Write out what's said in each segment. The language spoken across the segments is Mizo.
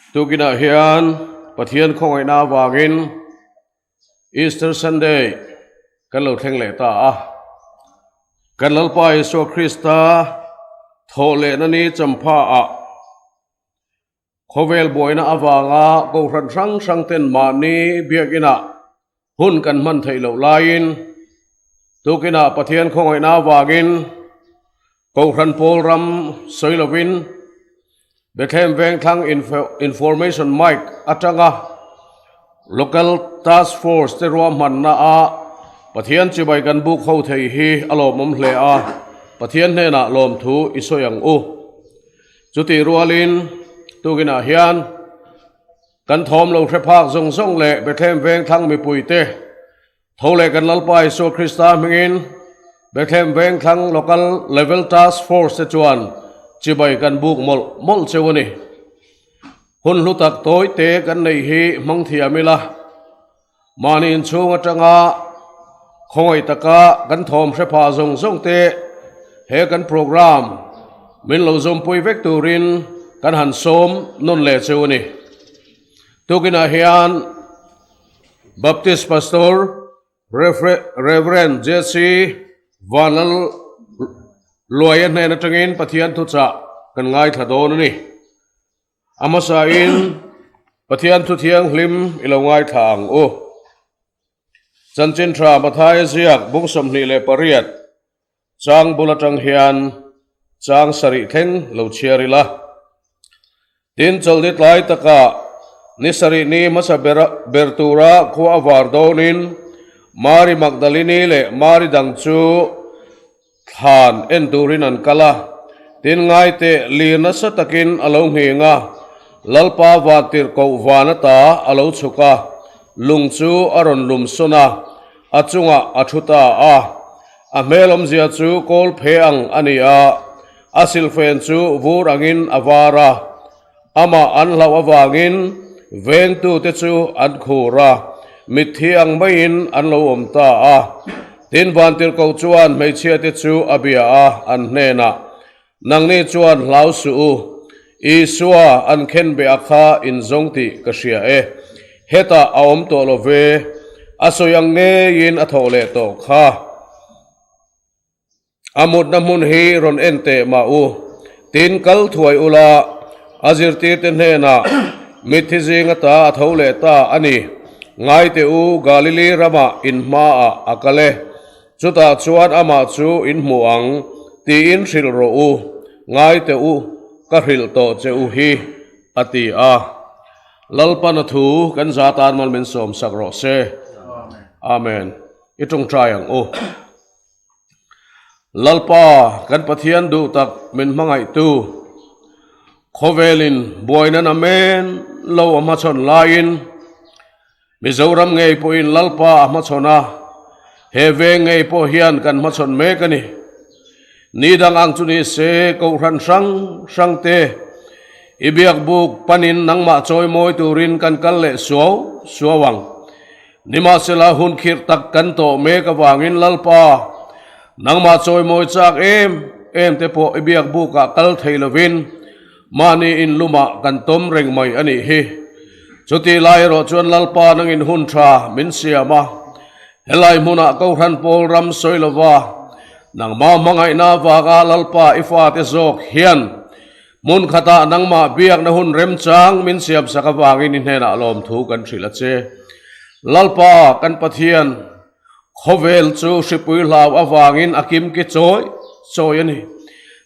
Tukinah hian Pathian khawngaihna avangin Easter Sunday kan lo thleng leh ta a. Kan Lalpa Isua Krista thawh lehna ni champha ah Khawvel buaina avanga kohhran hrang hrang ten mahni biakinah hun kan hman theih loh laiin tukinah Pathian khawngaihna avangin kohhran pawl ram sawi lovin Bethlehem Vengthlang Information Mic atanga Local Task Force te ruahmanna ah Pathian chibai kan buk ho thei hi a lawmawm hle a, Pathian hnenah lawmthu i sawi ang u. Chutih rualin tukinah hian kan thawm lo hre phak zawng zawng leh Bethlehem Vengthlang mipuite tho leh kan Lalpa Isua Krista hmingin Bethlehem Vengthlang Local Level Task Force te chuan chibai kan buk mawlh mawlh cheu a ni. Hun hlu tak tawi te kan neih hi hmang thiam ila, mahni inchhung atanga khawngaih taka kan thawm hre pha zawng zawng te he kan program min lo zawmpui vek turin kan han sawm nawn leh cheu a ni. Tukinah hian Baptist Pastor Rev. JC Vanlal Luaia hnen atangin Pathian thuchah kan ngaithla dawn a ni. A hmasain Pathian thu thianghlim i lo ngaithla ang u. Chanchin tha Mathaia ziak bung 28 chang bul atang hian chang sarih thleng lo chhiar ila. Tin, chawlhni tlai takah ni sarih ni hmasa ber tura khua a var dawnin Mari Magdalini leh Mari dang chu Thlan en turin an kal a, tin ngaite lir nasa takin a lo nghing a, Lalpa vantirhkoh van ata a lo chhuk a, lung chu a rawn lum sawn a, a chungah a thu ta a. A hmel awmzia chu kawl phe ang a ni a, a silhfen chu vur angin a var a, amah an hlauh avangin vengtute chu an khur a, mitthi ang maiin an lo awm ta a. Tin, vantirhkoh chuan hmeichhiate chu a bia a, an hnenah, Nangni chuan hlau suh u, Isua an khenbeh a kha in zawng tih ka hria e, hetah a awm tawh lo ve, a sawi ang ngeiin a thawh leh tawh kha. A mutna hmun hi rawn en teh mah u, tin kal thuai ula, a zirtirte hnenah, Mitthi zing ata a tho leh ta a ni, ngai teh u, Galili ramah in hmaah a kal e, chutah chuan amah chu in hmu ang, tiin hrilh rawh u, ngai teh u, ka hrilh tawh che u hi, a ti a. Lalpana thu kan za tan mal min sawmsak rawh se. Amen. I tawngtai ang u. Lalpa, kan Pathian duh tak min hmangaihtu, khawvelin buaina na men lo a hmachhawn laiin, Mizoram ngei pawhin Lalpa a hmachhawn a, he veng ngei pawh hian kan hmachhawn mek a ni. Ni dang ang chu ni se, Kohhran hrang hrang te i biakbuk panin nangmah chawimawi turin kan kal leh suau suau ang. Nimahsela hun khirh tak kan tawh mek avangin Lalpa, nangmah chawimawi chak em em te pawh i biak bukah kal thei lovin mahni in lumah kan tawm reng mai a nih hi. Chutih lai erawh chuan Lalpa nangin hun tha min siam a, helai hmunah Kohhran pawl ram sawi lova nangmah hmangaihna avanga Lalpa i fate zawk hian Hmun khatah nangmah biakna hun remchang min siamsak avangin i hnenah lawmthu kan hrilh a che. Lalpa kan Pathian, khawvel chu hripui hlau avangin a kim ki chawi chawi a ni.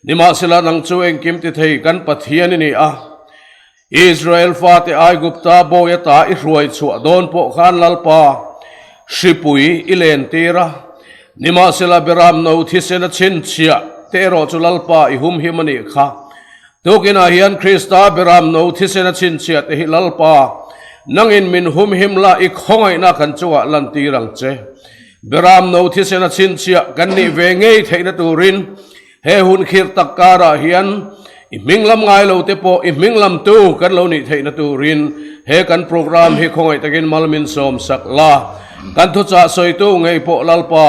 Nimahsela nang chu engkim ti thei kan Pathian i ni a. Israel fate Aigupta bawi ata i hruai chhuah dawn pawh khan Lalpa hripui i lentir a. Nimahsela Beram no thisen a chhinchhiah te erawh chu Lalpa i humhim a nih kha. Tukinah hian Krista Beram no thisen a chhinchhiah te hi Lalpa, nangin min humhim la i khawngaihna kan chungah lantir ang che. Beram no thisen a chhinchhiah kan nih ve ngei theihna turin he hun khirh tak karah hian i hming lam ngai lo te pawh i hming lamtu kan lo nih theihna turin he kan program hi khawngaih takin mal min sawm sak la. Kan thuchah sawitu ngei pawh Lalpa,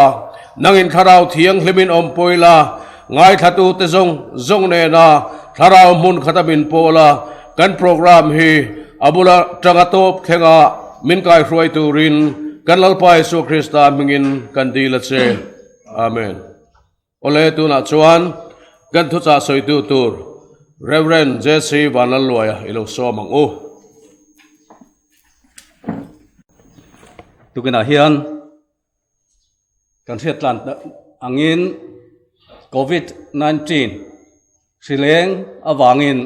nangin thlarau thianghlimin awmpui la, ngaithlatute zawng zawng nena thlarau hmun khata min pawl a, kan program hi. a bula tanga tawp thlenga min kaihruai turin kan Lalpa Isua Krista hmingin kan dil a che. Amen. Awle tunah chuan kan thuchah sawitu tur Rev. JC Vanlalluaia i lo sawm ang u. Tukinah hian Kan hriat tlan angin Covid 19 hri leng avangin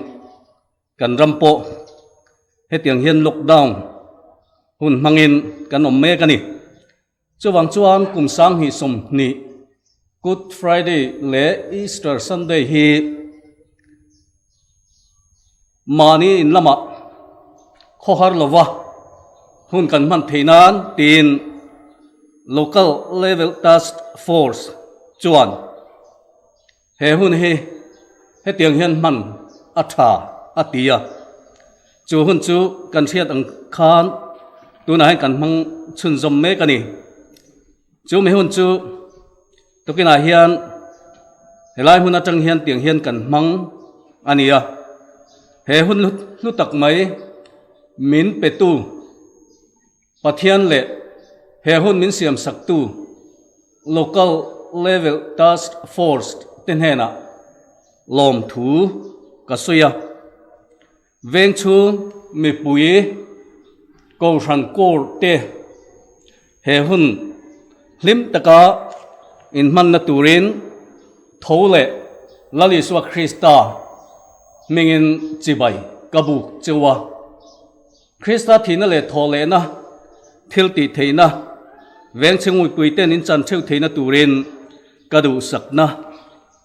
kan ram pawh hetiang hian lockdown hun hmangin kan awm mek a ni. Chuvang chuan kum 2020 Good Friday leh Easter Sunday hi mahni in lamah khawhar lova hun kan hman theih nan tiin Local Level Task Force chuan he hun hi hetiang hian hman a tha a ti a. Chu hun chu kan hriat ang khan tunah hian kan hmang chhunzawm mek a ni. Chu mi hun chu Tukinah hian helai hmun atang hian tiang hian kan hmang a ni a, he hun hlu tak mai min petu Pathian leh he hun min siam saktu Local Level Task Force te hnenah lawmthu ka sawi a. Veng chhung mipui Kohhran Court te he hun hlim taka inhmanna turin tho leh Lal Isua Krista hmingin chibai ka buk cheu a. Krista thihna leh thawhlehna thil tih theihna veng chhung mipui ten in chan theuh theihna turin ka duhsakna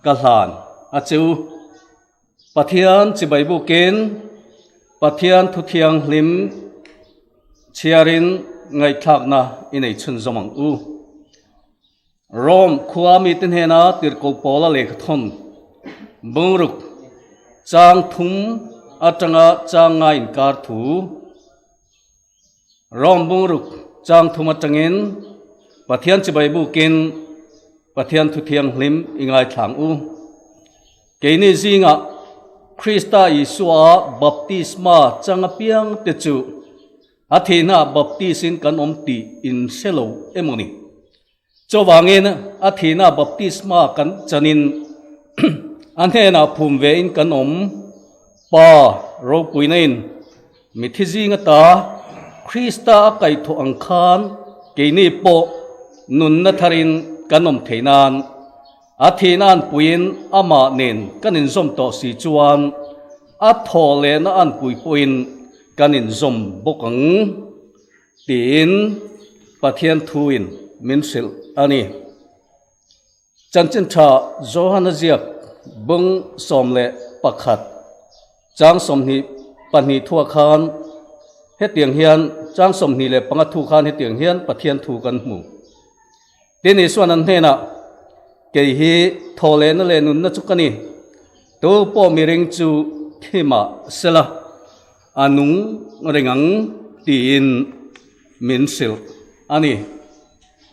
ka hlan a cheu. Pathian chibai bukin Pathian thu thianghlim chhiarin ngaihthlakna i nei chhunzawm ang u. Rome khua mite hnena tirhkoh Paula lehkhathawn bungruk chang thum atanga chang ngai inkar thu Rome bungruk chang thum atangin Pathian chibai bukin Pathian thu thianghlim i ngaithlang u. Keini zingah Krista Isua baptisma chang apiang te chu a thihna baptis-in kan awm tih in hre lo emaw ni? Chuvangin a thihna baptisma kan chanin a hnenah phum vein kan awm. Pa ropuina in mithi zing ata Krista a kaihthawh ang khan keini pawh nunna tharin kan awm theih nan A thihna an puiin amah nen kan inzawm tawh si chuan a thaw lehna an pui pawhin kan inzawm bawk ang tiin Pathian thuin min hrilh a ni. Chanchin tha Johana ziak bung 11 chang 22 thuah khan hetiang hian chang 25 thu khan hetiang hian Pathian thu kan hmu. Tin, Isua'n an hnenah, Kei hi thaw lehna leh nunna chu ka ni. Tu pawh miring chu thimah sela a nung reng ang tiin min hrilh a ni.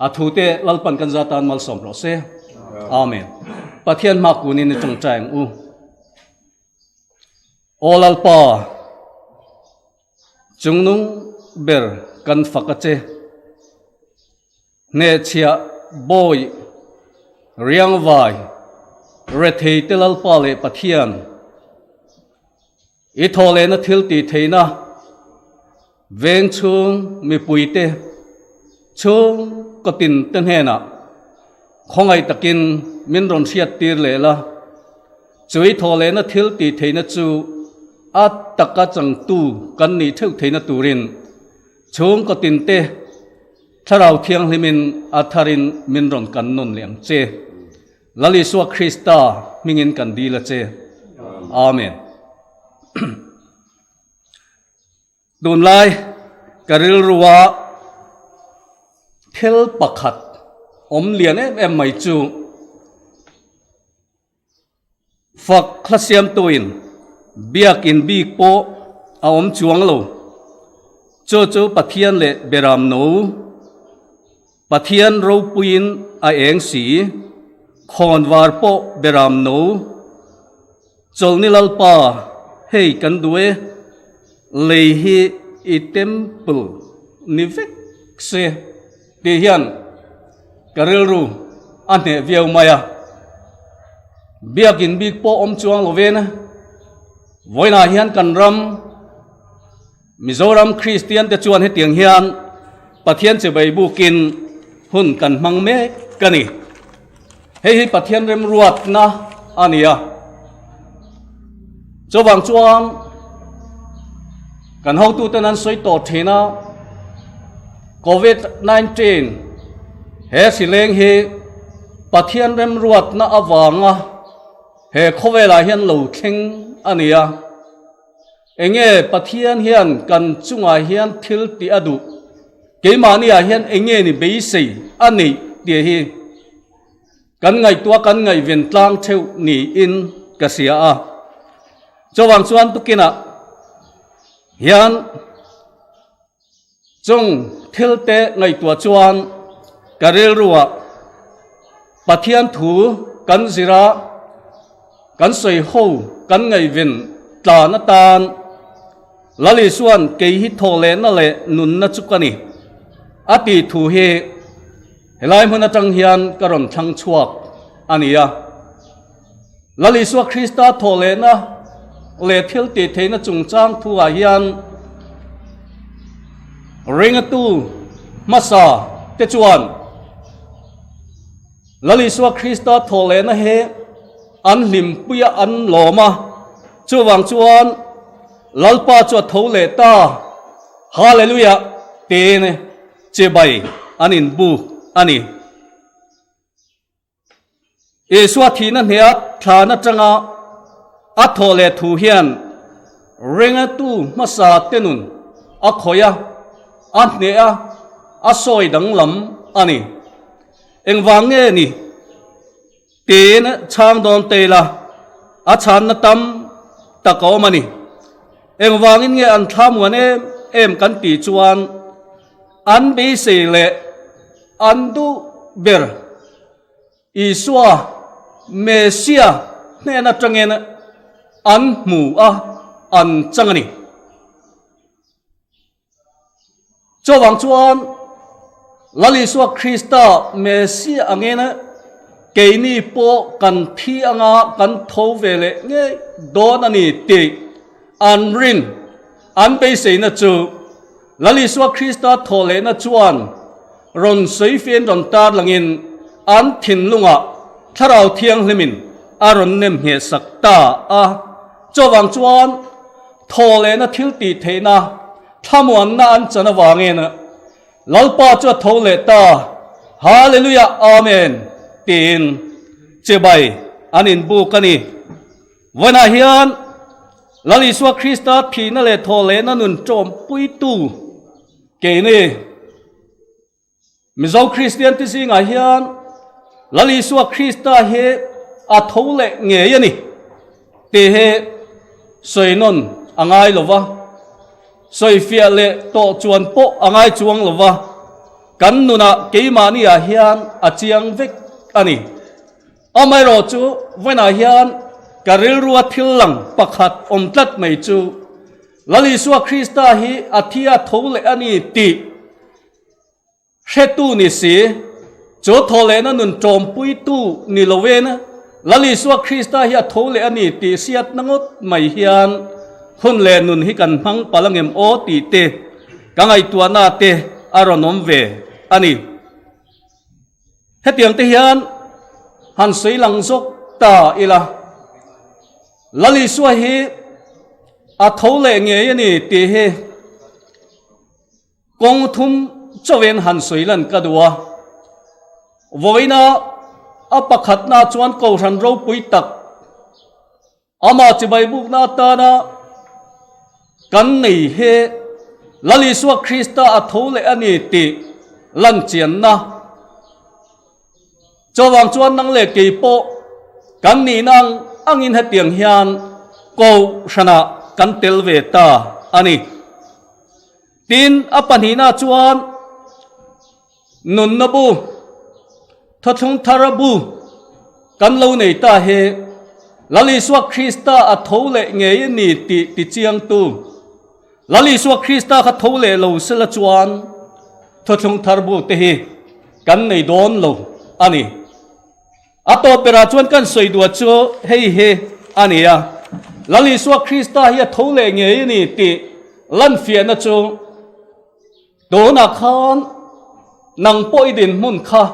A thute Lalpan kan za tan malsawm rawh se. Amen. Pathian hma kunin i tawngtai ang u. Aw Lalpa, chungnung ber kan fak a che. Hnehchhiah bawi riangvai rethei te Lalpa leh Pathian i thaw lehna thil tih theihna veng chhung mipui te chhung kawtin te hnenah khawngaih takin min rawn hriat tir leh la. Chu i thaw lehna thil tih theihna chu a taka changtu kan nih theuh theihna turin chhung kawtin te Thlarau Thianghlimin a tharin min rawn kan nawn leh ang che. Lal Isua Krista hmingin kan dil a che. Amen. Tunlai ka rilrua thil pakhat awm lian em em mai chu Fak hla siamtuin biakin bik pawh a awm chuang lo. Chu chu Pathian leh Beram no, Pathian ropuiin a eng si, khawnvar pawh Beram no, Chawlhni Lalpa, hei kan duh e. Lei hi i temple ni vek se tih hian ka rilru a hneh viau mai a. Biakin bik pawh awm chuang lovin vawiinah hian kan ram Mizoram Kristian te chuan hetiang hian Pathian chibai bukin hun kan hmang mek a ni. Hei hi Pathian remruatna a ni a. Chuvang chuan kan hotuten an sawi tawh thin a, Covid 19 he hrileng hi Pathian remruatna avanga he khawvelah hian lo thleng a ni a. Enge Pathian hian kan chungah hian thil tih a duh? Keimahniah hian enge ni beisei a neih tih hi kan ngaihtuah kan ngaihven tlang theuh niin ka hria a. Chuvang chuan tukinah hian Chung thilte ngaihtuah chuan ka rilruah Pathian thu kan zir a, kan sawi ho kan ngaihven tlan atan Lal Isua'n kei hi thaw lehna leh nunna chu ka ni a tih thu hi helai hmun atang hian ka rawn thlang chhuak a ni a. Lal Isua Krista thawh lehna leh thil tih theihna chungchang thuah hian ringatu hmasa te chuan Lal Isua Krista thawh lehna hi an hlimpuia an lawm a, chuvang chuan Lalpa chu a tho leh ta, Hallelujah tiin chibai an inbuk a ni. Isua thihna hniah thlan atanga a thawh leh thu hian ringatu hmasa te nun a khawih a, a hneh a, a sawi danglam a ni. Engvang nge ni? Tiin chhang dawn te ila a chhanna tam tak a awm a ni. Engvangin nge an thla muan em em kan tih chuan an beisei leh an duh ber Isua, Messia hnen atangin an hmu a, an chang a ni. Chuvang chuan Lal Isua Krista Messia angin keini pawh kan thi anga kan tho ve leh ngei dawn a ni tih an rin, an beiseina chu Lal Isua Krista thawh lehna chuan rawn sawifiain rawn tar langin an thinlungah Thlarau Thianghlimin a rawn nem ngheh sak ta a. Chuvang chuan thawh lehna thil tih theihna thlamuanna an chan avangin Lalpa chu a tho leh ta, Hallelujah Amen tiin chibai an inbuk a ni. Vawiinah hian Lal Isua Krista thihna leh thawhlehna nun ṭawmpuitu keini Mizo Kristian te zingah hian Lal Isua Krista hi a tho leh ngei a ni tih hi sawi nawn a ngai lo va, sawi fiah leh tawh chuan pawh a ngai chuang lo va, kan nunah keimahniah hian a chiang vek a ni. Amaherawh chu vawiinah hian ka rilrua thil lang pakhat awm tlat mai chu Lal Isua Krista hi a thi a tho leh a ni tih hretu ni si, chu thaw lehna nun ṭawmpuitu ni loin Lal Isua Krista hi a tho leh a ni tih hriatna ngawt mai hian hun leh nun hi kan hmang palh angem aw tih te ka ngaihtuahna te a rawn awm ve a ni. Hetiang te hian han sawi lang zawk ta ila, Lal Isua hi a tho leh ngei a ni tih hi kawng thum chauhin han sawi lan ka duh a. Vawiina a pakhatna chuan Kohhran ropui tak, Amah chibai bukna atana kan nei hi Lal Isua Krista a tho leh a ni tih lan chianna. Chuvang chuan nang leh kei pawh kan nihna ang angin hetiang hian Kohhranah kan tel ve ta a ni. Tin, a pahnihna chuan Nunna bu, Thawthlung Thara bu kan lo nei ta hi Lal Isua Krista a tho leh ngei a ni tih tichiangtu. Lal Isua Krista kha tho leh lo sela chuan Thuthlung Thar bu te hi kan nei dawn lo a ni. A tawp berah chuan kan sawi duah chu hei hi a ni a, Lal Isua Krista hi a tho leh ngei a ni tih lanfiahna chu tunah khan nang pawh i dinhmun kha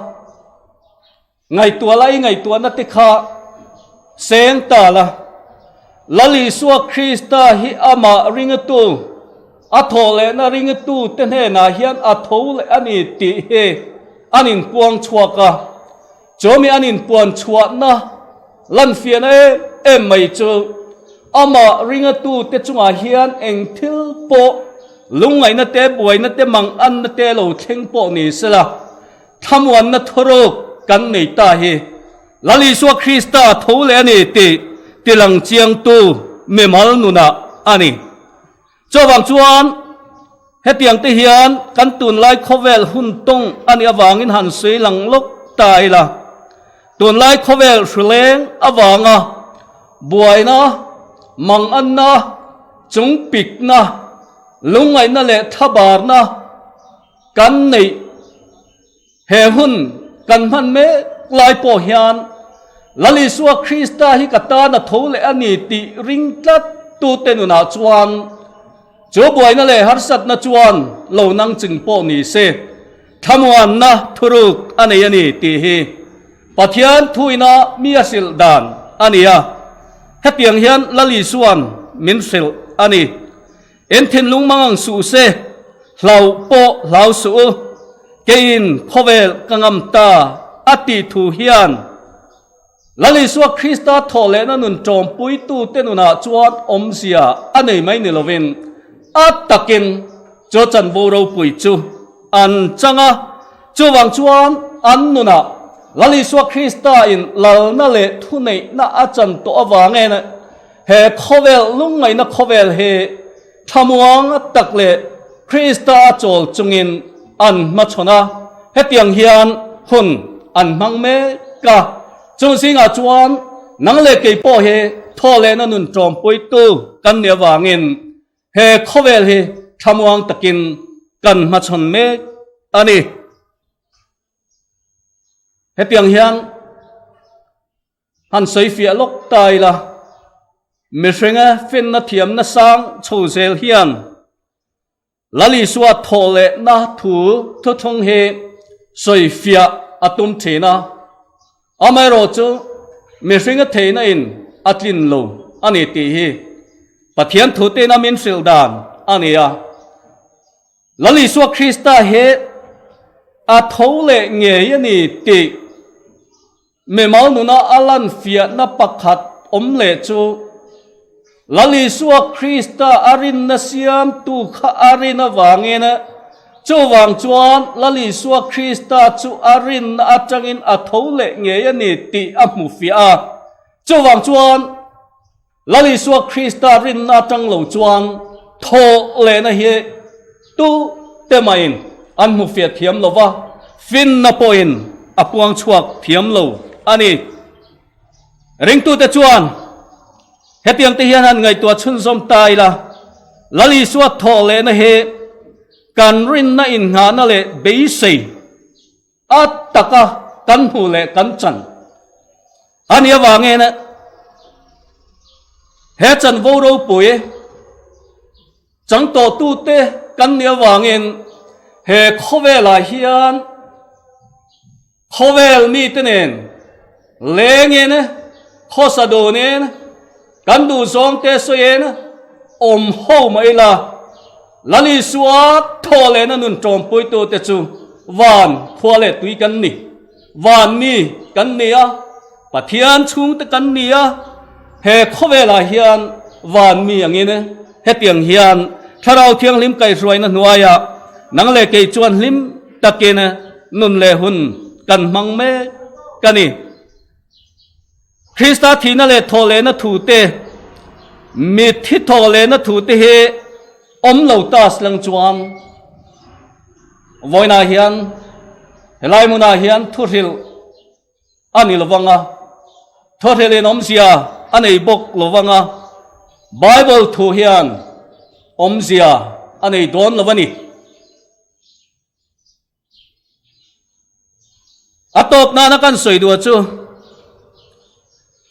Ngaihtuah lai ngaihtuahna te kha seng ta la, Lal Isua Krista hi amah ringatu, a thawh lehna ringatu te hnenah hian a tho leh a ni tih hi an inpuang chhuak a. Chumi an inpuan chhuahna lanfiahna em em mai chu amah ringatu te chungah hian eng thil pawh lungngaihna te, buaina te, manganna te lo thleng pawh ni sela, Thlamuanna thuruk kan nei ta hi Lal Isua Krista tho leh a ni tih tilang chiangtu mimal nunah a ni. Chuvang chuan hetiang te hian kan tunlai khawvel hun tawng a nih avangin han sawi lang lawk ta ila. Tunlai khawvel hrileng avanga buaina, manganna, chungpikna, lungngaihna leh thlabarna, Kan neih he hun kan hman mek lai pawh hian Lal Isua Krista hi ka tan a tho leh a ni tih ring tlat tute nunah chuan chu buaina leh harsatna chuan lo nang ching pawh ni se thlamuanna thuruk a nei a ni tih hi Pathian thuina mi a hrilh dan a ni a, hetiang hian Lal Isua'n min hrilh a ni. En thinlung mang ang suh se, hlau pawh hlau suh u, keiin khawvel ka ngam ta a tih thu hian Lal Isua Krista thawh lehna nun ṭawmpuitute nunah chuan awmzia a nei mai ni lovin a takin chu chanvo ropui chu an chang a. Chuvang chuan an nunah Lal Isua Krista in lalna leh thuneihna a chan tawh avangin He khawvel lungngaihna khawvel hi thlamuang tak leh Krista a chawl chungin an hmachhawn a, hetiang hian hun an hmang mek a. Chung zingah chuan nang leh kei pawh hi thawhlehna nun ṭawmpuitu kan nih avangin he khawvel hi thlamuang takin kan hmachhawn mek a ni. Hetiang hian. Han sawi fiah lawk ta ila, mihringa finna thiamna sang chho zel hian Lal Isua thawh lehna thu thuthlung hi sawi fiah a tum thin a, amaherawhchu mihringa theihna in a tlin lo a ni tih hi Pathian thu tein a min hrilh dan a ni a. Lal Isua Krista hi a tho leh ngei a ni tih Mimal nuna a lan fiahna pakhat awm leh chu Lal Isua Krista a rinna siamtu kha a rin avangin chuvang chuan Lal Isua Krista chu a rinna atangin a tho leh ngei a ni tih a hmu fiah a. Chuvang chuan Lal Isua Krista rinna atang lo chuan thawh lehna hi tu te mahin an hmu fiah thiam lo va, finna pawhin a puang chhuak thiam lo a ni. Ringtute chuan hetiang te hian han ngaihtuah chhunzawm ta ila, Lal Isua thawh lehna hi kan rinna innghahna leh beisei A taka kan hmuh leh kan chan a nih avangin he chanvo ropui chang tawhtute kan nih avangin he khawvelah hian khawvel mite nen lengin khawsa dunin kan duhzawngte sawiin awm ho mai la. Lal Isua thaw lehna nun ṭawmpuitute chu van khua leh tui kan ni. Van mi kan ni a, Pathian chhungte kan ni a, he khawvelah hian van mi angin hetiang hian Thlarau Thianghlim kaihhruaina hnuaiah nang leh kei chuan hlim takin nun leh hun kan hmang mek a ni. Krista thihna leh thawhlehna thute, mitthi thawhlehna thute hi awm lo ta slang chuan vawiinah hian helai hmunah hian thuhrilh a ni lovang a, thuhrilhin awmzia a nei bawk lovang a, Bible thu hian. Awmzia a nei dawn lo a ni. A tawp nana kan sawi duh chu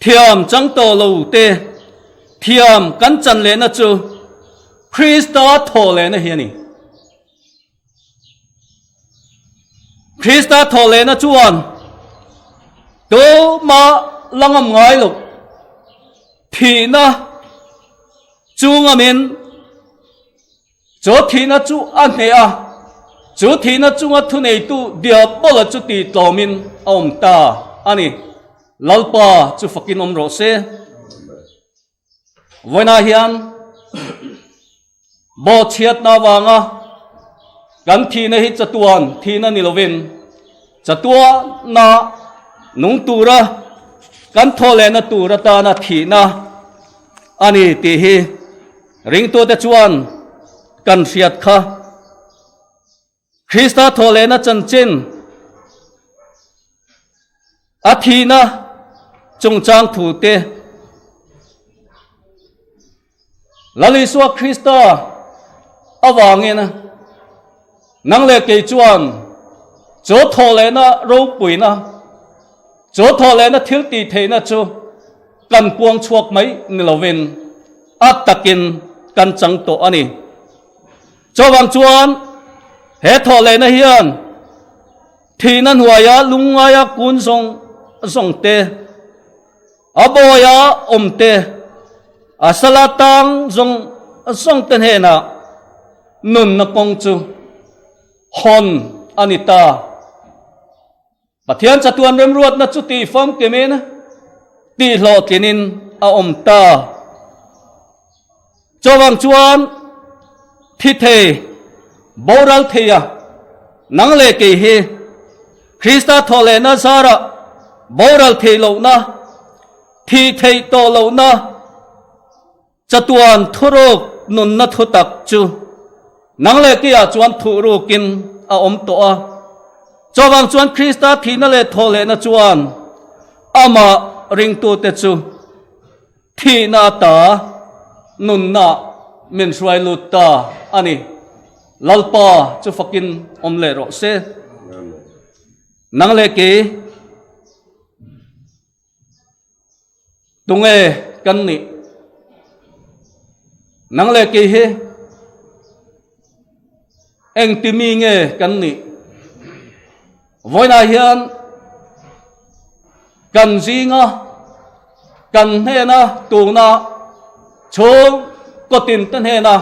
thiam chang tawh lo te thiam kan chan lehna chu Krista thawh lehna hi a ni. Krista thawh lehna chuan tuma la ngam ngai lo thihna chu ngamin Chu thihna chu a hneh a, chu thihna chunga thuneitu Diabola chu tihtlawmin a awm ta a ni. Lalpa chu fakin awm rawh se. Vawiinah hian bawhchhiatna avanga kan thihna hi chatuan thihna ni lovin chatuana nung tura kan thawh lehna tur atana thihna a ni tih hi Ringtute chuan kan hriat kha Krista thawhlehna chanchin a thihna chungchang thute Lal Isua Krista avangin nang leh kei chuan chu thawhlehna ropuina Chu thawhlehna thil tih theihna chu kan puang chhuak mai ni lovin a takin kan chang tawh a ni. Chuvang chuan he thawhlehna hian thihna hnuaia lungngaia kun zawng zawng te, a bawia awm te, a sala tang zawng zawng te hnenah nunna kawng chu hawn a ni ta. Pathian chatuan remruatna chu tih famkimin, tih hlawhtlinin a awm ta. Chuvang chuan thi thei, boral theia nang leh kei hi Krista thawhlehna zarah boral theih lohna, thih theih tawh lohna, Chatuan thuruk nunna thutak chu nang leh keiah chuan thuhrukin a awm tawh a. Chuvang chuan Krista thihna leh thawhlehna chuan amah ringtute chu thihna ata nunna min hruai lut ta a ni. Lalpa chu fakin awm leh rawh se. Nang leh kei. Tunge kan nih? Nang leh kei hi engti mi nge kan nih? Vawiinah hian kan zinga kan hnena tuna chhung kawtin te hnena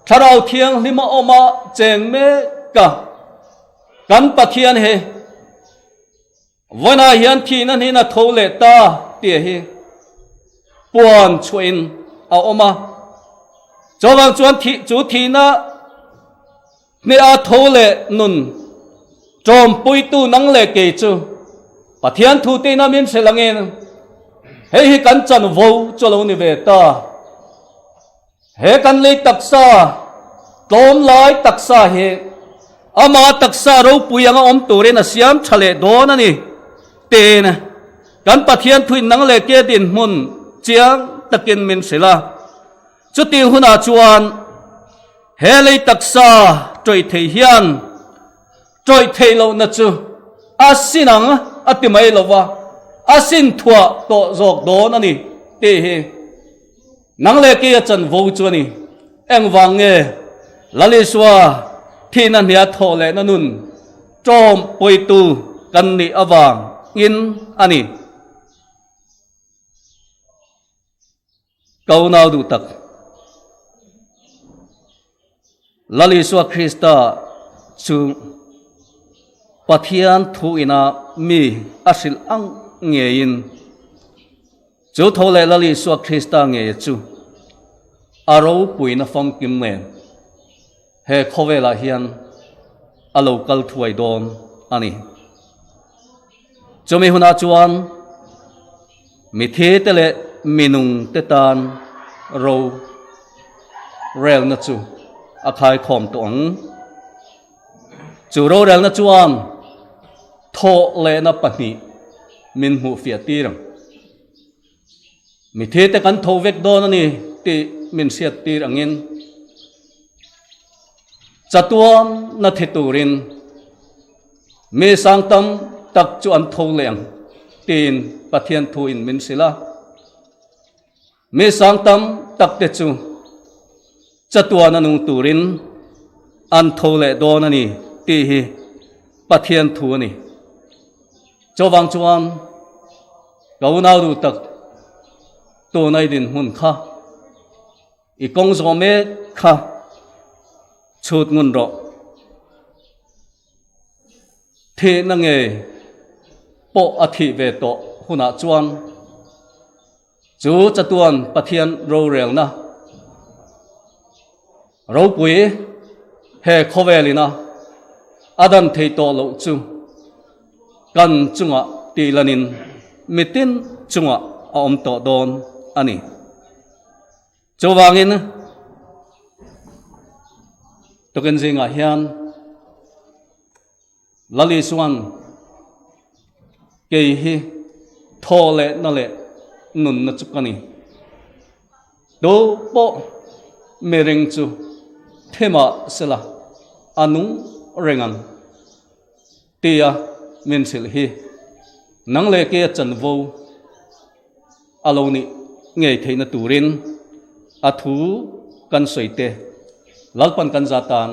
Thlarau Thianghlima awma cheng mek a kan Pathian hi Vawiinah hian thihna hnin a tho leh ta tih hi puan chhuahin a awm a. Chuvang chuan thih chu thihna hneha tho leh nun ṭawmpuitu nang leh kei chu Pathian thu tein a min hrilh angin hei hi kan chanvo chu a lo ni ve ta. He kan lei taksa, tlawm lai taksa hi ama taksa ropui anga awm turin a siam tha leh dawn a ni tiin kan Pathian thuin nang leh ke dinhmun chiang takin min hrilh a. Chutih hunah chuan he lei taksa tawih thei hian tawih theih lohna chu a sin ang a ti mai lo va, a sin thuah tawh zawk dawn a ni tih hi. Nang leh kei a chanvo chu a ni. Engvang nge Lal Isua thihna hnia thawh lehna nun ṭawm pawitu kan nih avangin a ni. Ka unau duh tak, Lal Isua Krista chu Pathian thu ina mi a hrilh ang ngeiin, Chu tho leh Lal Isua Krista ngei chu a ropuina famkim nen he khawvelah hian a lo kal thuai dawn a ni. Chumi hunah chuan mithi te leh minung te tan ro relna chu a khaikhawm tawh ang. Chu rorelna chuan thawh lehna pahnih min hmuhfiah tir ang. Mithe te kan tho vek dawn a ni tih min hriat tir angin. Chatuan na thi turin mi sang tam tak chu an tho leh ang tiin Pathian thu in min hrilh a. Mi sang tam tak te chu chatuan a nung turin an tho leh dawn a ni tih hi Pathian thu a ni. Chuvang chuan ka unau duh tak tuna i dinhmun kha i kawng zawh mek kha chhut ngun rawh. Thihna nge pawh a thih ve tawh hunah chuan Chu chatuan Pathian rorelna ropui he khawvel ina a dan thei tawh loh chu kan chungah tih lanin mitin chungah a awm tawh dawn a ni. Chuvangin tukin zingah hian Lali chuan kei hi thaw leh na leh nunna chu ka ni. Tu pawh miring chu thimah sela a nung reng ang tia min hrilh hi nang leh keia chanvo a lo nih ngei theihna turin a thu kan sawi te Lalpan kan za tan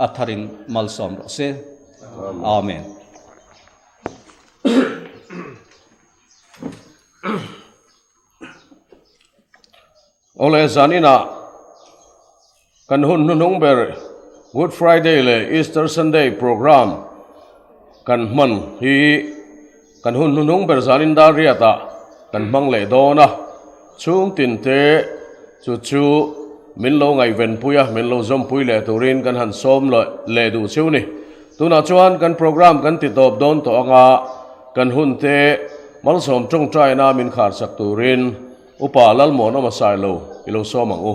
a tharin malsawm rawh se. Amen. Awle zaninah kan hun hnuhnung ber Good Friday leh Easter Sunday program kan hman hi kan hun hnuhnung ber zanin dar riatah kan hmang leh dawn a, chhung tin te chu chu min lo ngaihvenpui a, min lo zawmpui leh turin kan han sawm leh duh cheu ni. Tunah chuan kan program kan ti tawp dawn tawh anga kan hun te malsawm tawngtaina min kharsak turin Upa Lalmuanawma Sailo i lo sawm ang u.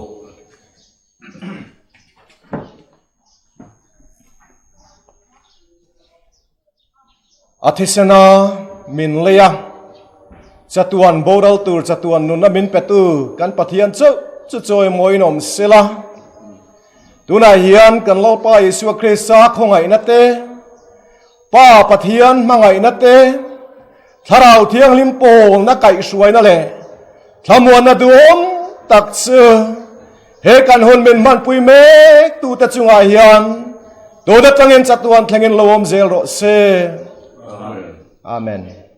A thisena min lei a, chatuan boral tur chatuan nunna min petu kan Pathian chauh chu chawimawiin awm sela. Tunah hian kan Lalpa Isua Krista khawngaihna te, Pa Pathian hmangaihna te, Thlarau Thianghlim pawlna kaihhruaina leh thlamuanna duhawm tak chu he kan hun min hmanpui mek tute chungah hian tun atangin chatuan thlengin lo awm zel rawh se. Amen.